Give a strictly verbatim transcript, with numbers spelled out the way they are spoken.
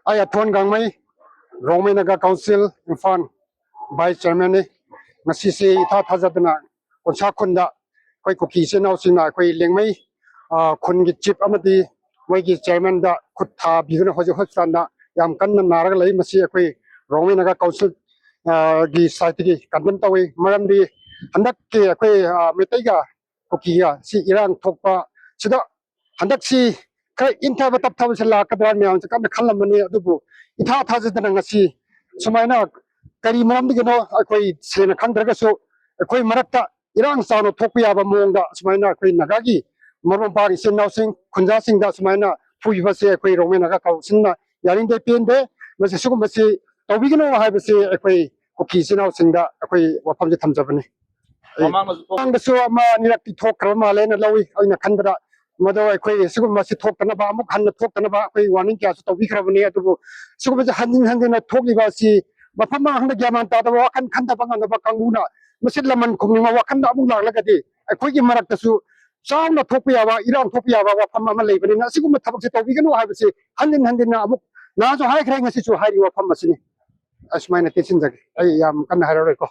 ꯑꯩ ꯑꯊꯣꯟ ꯒꯥꯡꯃꯩ, Rongmei Naga council, Imphal vice ꯆꯤꯌꯔꯃꯦꯟꯅꯤ꯫ ꯉꯁꯤꯁꯤ ꯏꯊꯥ ꯊꯥꯖꯗꯅ ꯀꯣꯟꯁꯥ ꯈꯨꯟꯗ ꯑꯩꯈꯣꯏ ꯀꯨꯀꯤ ꯏꯆꯤꯟ ꯏꯅꯥꯎꯁꯤꯡꯅ ꯑꯩꯈꯣꯏ ꯂꯦꯡꯃꯩ, ꯑ, ꯈꯨꯟꯒꯤ ꯆꯤꯐ ꯑꯃꯗꯤ ꯃꯣꯏꯒꯤ ꯆꯤꯌꯔꯃꯦꯟꯗ ꯈꯨꯠ ꯊꯥꯕꯤꯗꯨꯅ ꯍꯧꯖꯤꯛ ꯍꯣꯁꯄꯤꯇꯥꯜꯗ ꯌꯥꯝ ꯀꯟꯅ ꯅꯥꯔꯒ ꯂꯩ꯫ ꯃꯁꯤ ꯑꯩꯈꯣꯏ ꯔꯣꯡꯃꯩ ꯅꯥꯒꯥ ꯀꯥꯎꯟꯁꯤꯜ, ꯑ, ꯒꯤ ꯁꯥꯏꯠꯇꯒꯤ ꯀꯟꯗꯦꯝ ꯇꯧꯏ꯫ ꯃꯔꯝꯗꯤ ꯍꯟꯗꯛꯀꯤ ꯑꯩꯈꯣꯏ, ꯑ, ꯃꯩꯇꯩꯒ ꯀꯨꯀꯤꯒ ꯁꯤ ꯏꯔꯥꯡ ꯊꯣꯛꯄ ꯁꯤꯗ ꯍꯟꯗꯛꯁꯤ ꯈꯔ ꯏꯪꯊꯕ ꯇꯞꯊꯕꯁꯤ ꯂꯥꯛꯀꯗ꯭ꯔꯥ ꯃꯌꯥꯝꯁꯦ ꯀꯟꯅ ꯈꯜꯂꯝꯕꯅꯤ꯫ ꯑꯗꯨꯕꯨ ꯏꯊꯥ ꯊꯥꯖꯗꯅ ꯉꯁꯤ ꯁꯨꯃꯥꯏꯅ ꯀꯔꯤ ꯃꯔꯝꯗꯒꯤꯅꯣ ꯑꯩꯈꯣꯏ ꯁꯦꯡꯅ ꯈꯪꯗ꯭ꯔꯒꯁꯨ ꯑꯩꯈꯣꯏ ꯃꯔꯛꯇ ꯏꯔꯥꯡ ꯆꯥꯎꯅ ꯊꯣꯛꯄ ꯌꯥꯕ ꯃꯑꯣꯡꯗ ꯁꯨꯃꯥꯏꯅ ꯑꯩꯈꯣꯏ ꯅꯥꯒꯥꯒꯤ ꯃꯔꯨꯞ ꯃꯄꯥꯡ ꯏꯆꯤꯟ ꯏꯅꯥꯎꯁꯤꯡ ꯈꯨꯟꯖꯥꯁꯤꯡꯗ ꯁꯨꯃꯥꯏꯅ ꯐꯨꯕꯤꯕꯁꯦ ꯑꯩꯈꯣꯏ ꯔꯣꯡꯃꯩ ꯅꯥꯒꯥ ꯀꯥꯎꯟꯁꯤꯜꯅ ꯌꯥꯅꯤꯡꯗꯦ, ꯄꯦꯟꯗꯦ꯫ ꯃꯁꯤ ꯁꯤꯒꯨꯝꯕꯁꯤ ꯇꯧꯕꯤꯒꯅꯨ ꯍꯥꯏꯕꯁꯤ ꯑꯩꯈꯣꯏ ꯀꯨꯀꯤ ꯏꯆꯤꯟ ꯏꯅꯥꯎꯁꯤꯡꯗ ꯑꯩꯈꯣꯏ ꯋꯥꯐꯝꯁꯦ ꯊꯝꯖꯕꯅꯤ꯫ ꯑꯩ ꯃꯃꯥꯡꯗꯁꯨ ꯊꯣꯛ- ꯃꯃꯥꯡꯗꯁꯨ ꯑꯃ ꯑꯅꯤꯔꯛꯇꯤ ꯊꯣꯛꯈ꯭ꯔꯕ ꯃꯥꯜꯂꯦꯅ ꯂꯧꯏ꯫ ꯑꯩꯅ ꯈꯟꯕꯗ ꯃꯗꯨ ꯑꯩꯈꯣꯏ ꯁꯤꯒꯨꯝꯕꯁꯤ ꯊꯣꯛꯇꯅꯕ, ꯑꯃꯨꯛ ꯍꯟꯅ ꯊꯣꯛꯇꯅꯕ ꯑꯩꯈꯣꯏ ꯋꯥꯔꯅꯤꯡ ꯀꯌꯥꯁꯨ ꯇꯧꯕꯤꯈ꯭ꯔꯕꯅꯤ꯫ ꯑꯗꯨꯕꯨ ꯁꯤꯒꯨꯝꯕꯁꯤ ꯍꯟꯖꯤꯟ ꯍꯟꯖꯤꯟꯅ ꯊꯣꯛꯂꯤꯕ ꯑꯁꯤ ꯃꯐꯝ ꯃꯔꯥꯡꯗ ꯒ꯭ꯌꯥꯟ ꯃꯥꯟ ꯇꯥꯗꯕ, ꯋꯥꯈꯜ ꯈꯟꯊꯕ ꯉꯝꯗꯕ ꯀꯥꯡꯕꯨꯅ ꯃꯁꯤ ꯂꯃꯟ ꯈꯨꯝꯅꯤꯡꯕ ꯋꯥꯈꯜꯗ ꯑꯃꯨꯛ ꯂꯥꯛꯂꯒꯗꯤ ꯑꯩꯈꯣꯏꯒꯤ ꯃꯔꯛꯇꯁꯨ ꯆꯥꯎꯅ ꯊꯣꯛꯄ ꯌꯥꯕ, ꯏꯔꯥꯡ ꯊꯣꯛꯄ ꯌꯥꯕ ꯋꯥꯐꯝ ꯑꯃ ꯂꯩꯕꯅꯤꯅ ꯑꯁꯤꯒꯨꯝꯕ ꯊꯕꯛꯁꯦ ꯇꯧꯕꯤꯒꯅꯨ ꯍꯥꯏꯕꯁꯤ ꯍꯟꯖꯤꯟ ꯍꯟꯖꯤꯟꯅ ꯑꯃꯨꯛ ꯅꯍꯥꯟꯁꯨ ꯍꯥꯏꯈ꯭ꯔꯦ, ꯉꯁꯤꯁꯨ ꯍꯥꯏꯔꯤ ꯋꯥꯐꯝ ꯑꯁꯤꯅꯤ꯫ ꯑꯁꯨꯃꯥꯏꯅ ꯇꯦꯟꯁꯤꯟꯖꯒꯦ, ꯑꯩ ꯌꯥꯝ ꯀꯟꯅ ꯍꯥꯏꯔꯔꯣꯏꯀꯣ꯫